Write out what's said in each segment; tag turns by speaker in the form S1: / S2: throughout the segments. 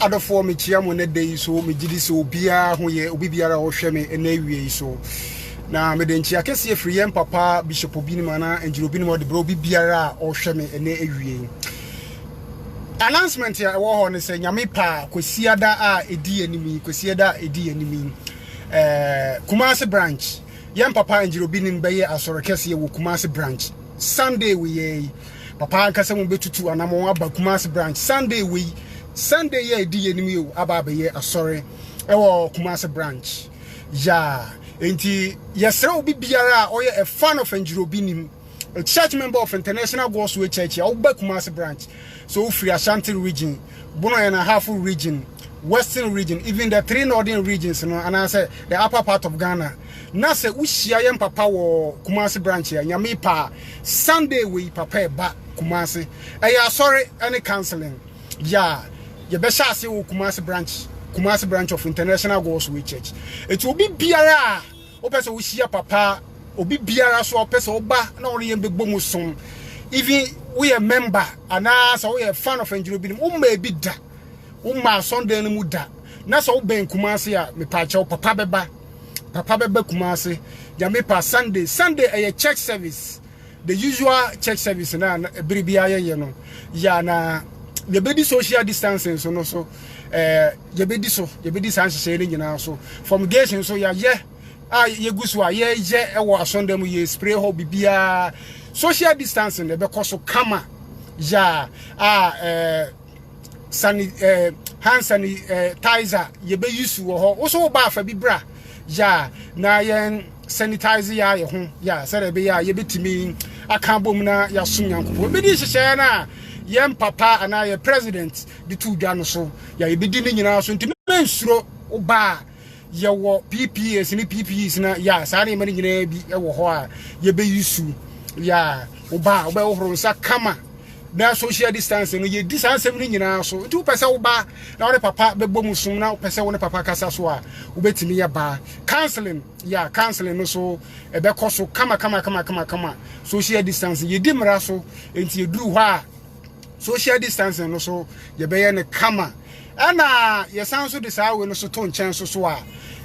S1: Adɔfoɔ, mekyia mo nnɛ da yi so. Megye di sɛ obiara ho yɛ, obi biara a ɔhwɛ me ɛnnɛ awia yi so. Na mede nkyia kɛseɛ firi yɛn papa Bishop Obinim anaa Angel Obinim ɔde brɛ obi biara a ɔhwɛ me ɛnnɛ awia yi. Announcement a ɛwɔ hɔ ne sɛ Nyame pa Kwasiada a ɛdi anim yi, Kwasiada a ɛdi anim yi, eh, Kumasi branch, yɛn papa Angel Obinim bɛyɛ asɔre kɛseɛ wɔ Kumasi branch. Sunday wei yi, papa ankasa mu bɛtutu anamɔn aba Kumasi branch Sunday wei, Sunday yi a ɛdi yɛn anim yi o, aba abɛyɛ asɔre ɛwɔ Kumasi branch. Ya, enti yɛsrɛ obi biara a ɔyɛ a fan of Angel Obinim, a church member of International God's Way Church a woba Kumasi branch, so wofiri Ashanti region, Bono and Ahafo region, Western region, even the three northern regions no, anaasɛ the upper part of Ghana, na sɛ wohyia yɛn papa wɔ Kumasi branch a, Nyame pa Sunday wei papa ɛba Kumasi, ɛyɛ asɔre ne counseling. Ya, yɛbɛhyɛ ase wɔ Kumasi branch, Kumasi branch of International God's Way Church. Eti obi biara a wopɛ sɛ wohyia papa, obi biara so a wopɛ sɛ woba na wɔne yɛn bɛbɔ mu som, even woyɛ member anaa sɛ woyɛ fan of Angel Obinim, womma ebi da, womma asɔndan no mu da, na sɛ wobɛn Kumasi a, mepaakyɛw, papa bɛba, papa bɛba Kumasi, Nyame pa Sunday. Sunday ɛyɛ church service, the usual church service na bere biara yɛyɛ no. Ya, na yɛbɛdi social distancing so no so, yɛbɛdi so, yɛbɛdi saa nhyehyɛeɛ no nyinaa so. Fumigation so yɛayɛ a yɛgu so a yɛyɛ ɛwɔ asɔndan mu, yɛ spray hɔ bibiara. Social distancing ɛbɛkɔ so kama. Ya, a sani hand sanitizer yɛbɛyi su wɔ hɔ. Wo so woba afa bi bra, ya, na yɛn sanitize yɛ ayɛ ho ya, sɛdeɛ ɛbɛyɛ a yɛbɛtumi aka bom na yɛasom Nyankopɔn. Yɛbɛdi nhyehyɛeɛ no a yɛn papa anaa yɛ president de to dwa no so ya, yɛbɛdi ne nyinaa so. Nti mensuro, woba a yɛwɔ PPAs ne PPEs na ya, saa nneɛma no nyinaa bi wɔ hɔ a yɛbɛyi su. Ya, woba a wobɛhohoro nsa kama na social distance no yɛdi saa nsɛm no nyinaa so. Nti wopɛ sɛ woba na wode papa bɛbɔ mu som, na wopɛ sɛ wo ne papa kasa so a, wobɛtumi yɛ baa. Counseling ya, counseling no so ɛbɛkɔ so kama kama kama kama kama. Social distance yɛdi mmara so, nti yɛduru hɔ a social distancing no so yɛbɛyɛ no kama. Ɛna yɛsan so de saa wei no so to nkyɛn so so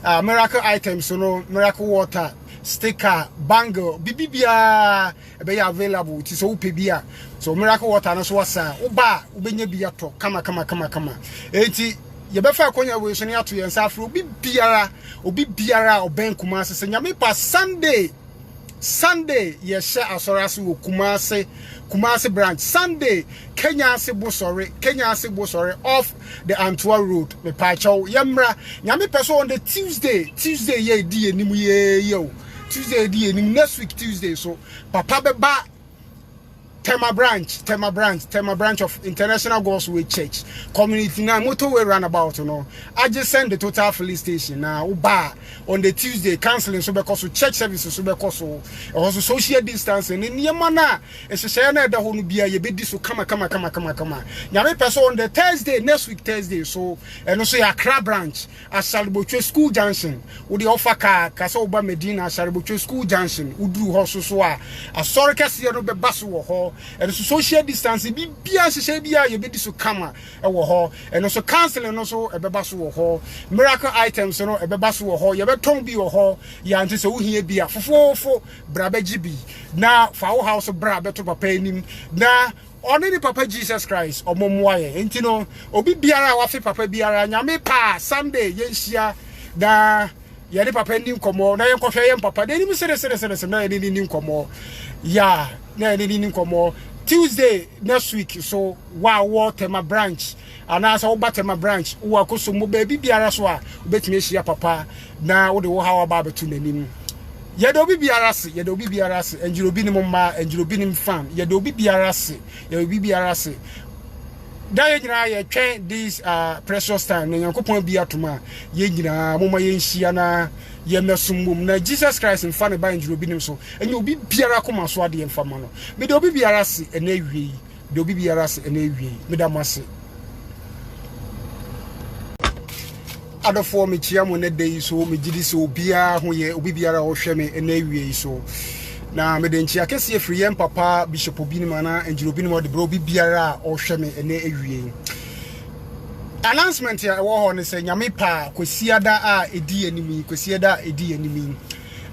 S1: a miracle items no, miracle water, sticker, bangle, bibi biara ɛbɛyɛ available. Ti sɛ wopɛ bi a, so miracle water no so wasa, woba a wobɛnya bi atɔ kama kama kama kama. Enti yɛbɛfa akɔnya wei so ne ato yɛn nsa afrɛ obi biara, obi biara a ɔbɛn Kumase sɛ Nyame pa Sunday, Sunday yɛhyɛ asɔre ase wɔ Kumase, Kumase branch, Sunday, Kenyase Bosɔre, Kenyase Bosɔre off the Antoa Road. Mepaakyɛw, yɛmmra. Nyame pɛ so on the Tuesday, Tuesday yɛ di anim yɛyɛ o, Tuesday di anim, next week Tuesday so papa bɛba Tema branch, Tema branch, Tema branch of International God's Way Church, Community 9, Motorway roundabout no, adjacent the Total filling station. Na woba on the Tuesday, counseling so bɛkɔ so, church service so bɛkɔ so. Ɛhɔ so social distancing ne nneɛma no a ɛhyehyɛeɛ no a ɛda hɔ no bia yɛbɛdi so kama kama kama kama kama. Nyame pɛ so on the Thursday, next week Thursday so, ɛno so yɛ Accra branch, Ashalebotwe School Junction. Wode ɔfa kaa ka sɛ woba Medina Ashalebotwe School Junction, woduru hɔ so so a, asɔre kɛseɛ no bɛba so wɔ hɔ. Ɛno so social distancing biribiara nhyehyɛ biara yɛbɛdi so kama ɛwɔ hɔ. Ɛno so counseling no so ɛbɛba so wɔ hɔ. Miracle items no ɛbɛba so wɔ hɔ, yɛbɛtɔn bi wɔ hɔ. Yɛante sɛ wohia bi a, fofoofo bra bɛgye bi na fa wo haw so bra bɛto papa anim na ɔne ne papa Jesus Christ ɔmo mmoa yɛn. Nti no obi biara a wafe papa biara, Nyame pa Sunday yɛnhyia na yɛne papa ni nkɔmmɔ na yɛnkɔhwɛ yɛn papa na anim sere sere sere sere na yɛne ne ni nkɔmmɔ ya, na yɛne ne ni nkɔmmɔ. Tuesday next week so, wa wɔ Tema branch anaasɛ woba Tema branch, wowɔ Akoso mu baabi biara so a, wobɛtumi ahyia papa na wode wo haw aba abɛto n'anim. Yɛde obi biara ase, yɛde obi biara ase. Ɛngyere obi nim mma, ɛngyere obi nim fan. Yɛde obi biara ase, yɛde obi biara ase. Da yɛn nyinaa yɛtwɛn this precious time na Nyankopɔn bi atom a, yɛn nyinaa momma yɛnhyia na yɛmmɛsom mmom na Jesus Christ mfa ne ba ɛngyere obi nim so ɛnyɛ obi biara koma so adeɛ mfa ma no. Mede obi biara ase ɛnɛ awie yi, mede obi biara ase ɛnɛ awie yi. Meda mo ase. Adɔfoɔ, mekyia mo nnɛ da yi so. Megye di sɛ obiara ho yɛ, obi biara a ɔhwɛ me ɛnɛ awie yi so. Na mede nkyia kɛseɛ firi yɛn papa Bishop Obinim anaa Angel Obinim ɔde brɛ obi biara a ɔhwɛ me ɛnɛ awie yi. Announcement a ɛwɔ hɔ ne sɛ Nyame pɛ a Kwasiada a ɛdi anim yi, Kwasiada a ɛdi anim yi,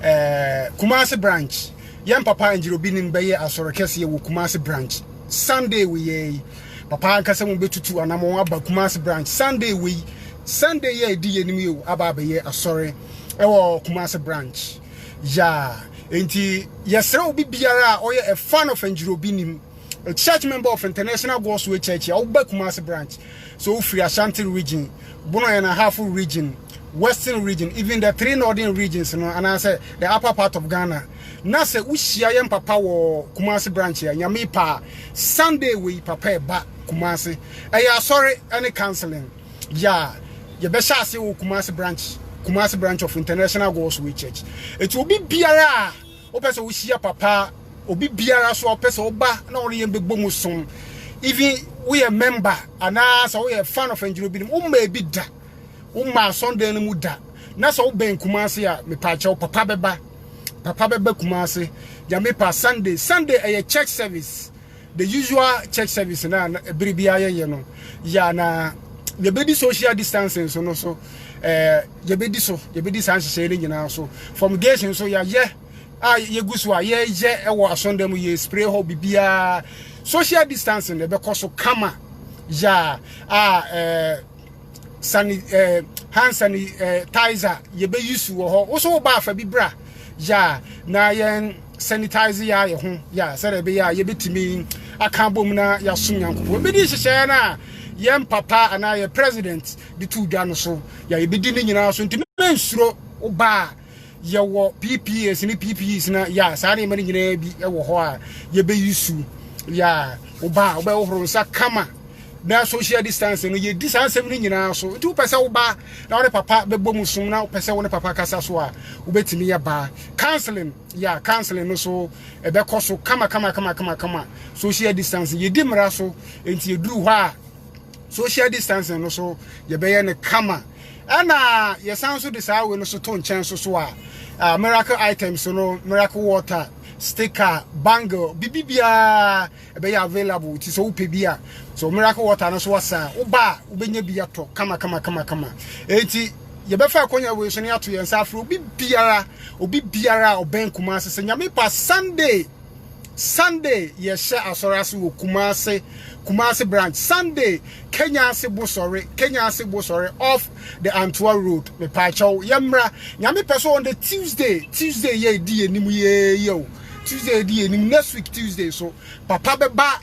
S1: eh, Kumasi branch, yɛn papa Ngyirobini bɛyɛ asɔre kɛseɛ wɔ Kumasi branch. Sunday wei yi, papa ankasa mu bɛtutu anamɔn aba Kumasi branch. Sunday wei, Sunday yi a ɛdi anim yi o, aba abɛyɛ asɔre ɛwɔ Kumasi branch. Ya, enti yɛsrɛ obi biara a ɔyɛ a fan of Ngyirobini, a church member of International God's Way Church a woba Kumasi branch, so wofiri Ashanti Region, Bono and Ahafo Region, Western Region, even the three northern regions no, anaasɛ the upper part of Ghana, na sɛ wohyia yɛn papa wɔ Kumasi branch a, Nyame pa Sunday wei papa ɛba Kumasi, ɛyɛ asɔre ne counseling. Ya, yɛbɛhyɛ ase wɔ Kumasi branch, Kumasi branch of International God's Way Church. Eti obi biara a wopɛ sɛ wohyia papa, obi biara so a wopɛ sɛ woba na wɔne yɛn bɛbɔ mu som, even woyɛ member anaasɛ woyɛ fan of Ngyirobini, womma ebi da, womma asɔndan no mu da, na sɛ wobɛn Kumasi a, mepaakyɛw, papa bɛba, papa bɛba Kumasi Nyame pa Sunday. Sunday ɛyɛ church service, the usual church service na ebere biara yɛyɛ no. Ya, na yɛbɛdi social distancing so no so, yɛbɛdi so, yɛbɛdi saa nhyehyɛeɛ no nyinaa so. Fumigation so yɛayɛ a yɛgu so a yɛyɛ ɛwɔ asɔndan mu, yɛ spray hɔ bibiara. Social distancing ɛbɛkɔ so kama. Ya, a sani hand sanitizer yɛbɛyi su wɔ hɔ. Woso wo ba afa bi bra, ya, na yɛn sanitize yɛ ayɛ ho ya, sɛdeɛ ɛbɛyɛ a yɛbɛtumi aka bom na yɛasom Nyankopɔn. Yɛbɛdi nhyehyɛeɛ no a yɛn papa anaa yɛ president de to dwa no so. Ya, yɛbɛdi ne nyinaa so, nti mensuro. Wo ba a yɛwɔ PPAs ne PPEs na ya, saa nneɛma no nyinaa bi wɔ hɔ a yɛbɛyi su. Ya, wo ba a wobɛhohoro nsa kama na social distance no yɛdi saa nsɛm no nyinaa so. Nti wopɛ sɛ woba na wode papa bɛbɔ mu som, na wopɛ sɛ wo ne papa kasa so a, wobɛtumi yɛ ba. Counseling, ya, counseling no so ɛbɛkɔ so kama kama kama kama kama. Social distance yɛdi mmara so, nti yɛduru hɔ a social distancing no so yɛbɛyɛ no kama. Ɛna yɛsan so de saa wei no so to nkyɛn so so a, miracle items no, miracle water, sticker, bangle, bibi biara ɛbɛyɛ available. Ti sɛ wopɛ bi a, so miracle water no so wasa, woba a wobɛnya bi atɔ kama kama kama kama. Enti yɛbɛfa akɔnya wei so ne ato yɛn nsa afrɛ obi biara, obi biara a ɔbɛn Kumase sɛ Nyame pa Sunday, Sunday yɛhyɛ asɔre ase wɔ Kumase, Kumase branch, Sunday, Kenyase Bosɔre, Kenyase Bosɔre off the Antoa Road. Mepaakyɛw, yɛmmra. Nyame pɛ so on the Tuesday, Tuesday yɛ di anim yɛyɛ o, Tuesday di anim, next week Tuesday so papa bɛba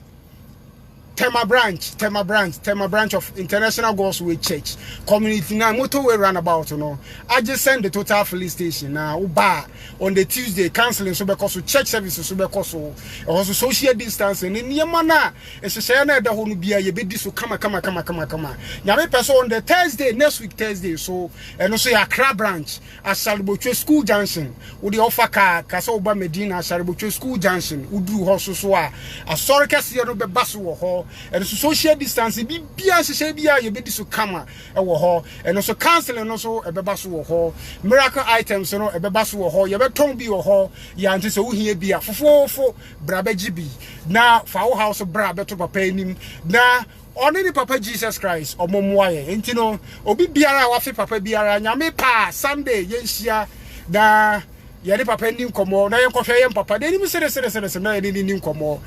S1: Tema branch, Tema branch, Tema branch of International God's Way Church, Community 9, Motorway roundabout no, adjacent the Total filling station. Na woba on the Tuesday, counseling so bɛkɔ so, church service so bɛkɔ so. Ɛhɔ so social distancing ne nneɛma no a ɛhyehyɛeɛ no a ɛda hɔ no bia yɛbɛdi so kama kama kama kama kama. Nyame pɛ so on the Thursday, next week Thursday so, ɛno so yɛ Accra branch, Ashalebotwe School Junction. Wode ɔfa kaa ka sɛ woba Medina, Ashalebotwe School Junction, woduru hɔ so so a, asɔre kɛseɛ no bɛba so wɔ hɔ. Ɛno so social distancing bibia nhyehyɛ biara yɛbɛdi so kama ɛwɔ hɔ. Ɛno so counseling no so ɛbɛba so wɔ hɔ. Miracle items no ɛbɛba so wɔ hɔ, yɛbɛtɔn bi wɔ hɔ. Yɛante sɛ wohia bi a, fofoofo bra bɛgye bi na fa wo haw so bra bɛto papa anim na ɔne ne papa Jesus Christ ɔmo mmoa yɛn. Nti no obi biara a wafe papa biara, Nyame pa Sunday yɛnhyia na yɛne papa ni nkɔmmɔ na yɛnkɔhwɛ yɛn papa na anim sere sere sere sere na yɛne ne ni nkɔmmɔ.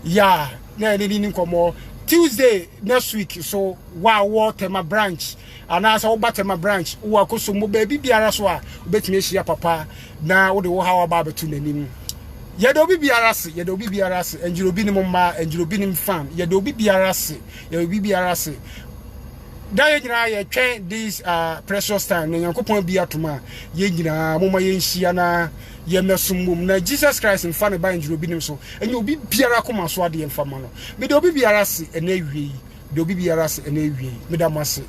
S1: Ya, na yɛne ne ni nkɔmmɔ Tuesday next week so. Wa wɔ Tema branch anaasɛ woba Tema branch, wowɔ Akosombo, baabi biara so a wobɛtumi ahyia papa na wode wo haw aba abɛto n'anim. Yɛde obi biara ase, yɛde obi biara ase. Ɛngyere obi nim mma, ɛngyere obi nim fan. Yɛde obi biara ase, yɛde obi biara ase. Da yɛn nyinaa yɛtwɛn this precious time na Nyankopɔn bi atom a yɛn nyinaa momma yɛnhyia na yɛmmɛsom mmom na Jesus Christ mfa ne ba ɛngyere obi nim so ɛnyɛ obi biara koma so adeɛ mfa ma no. Mede obi biara ase ɛna awie yi, mede obi biara ase ɛna awie yi. Meda mo ase.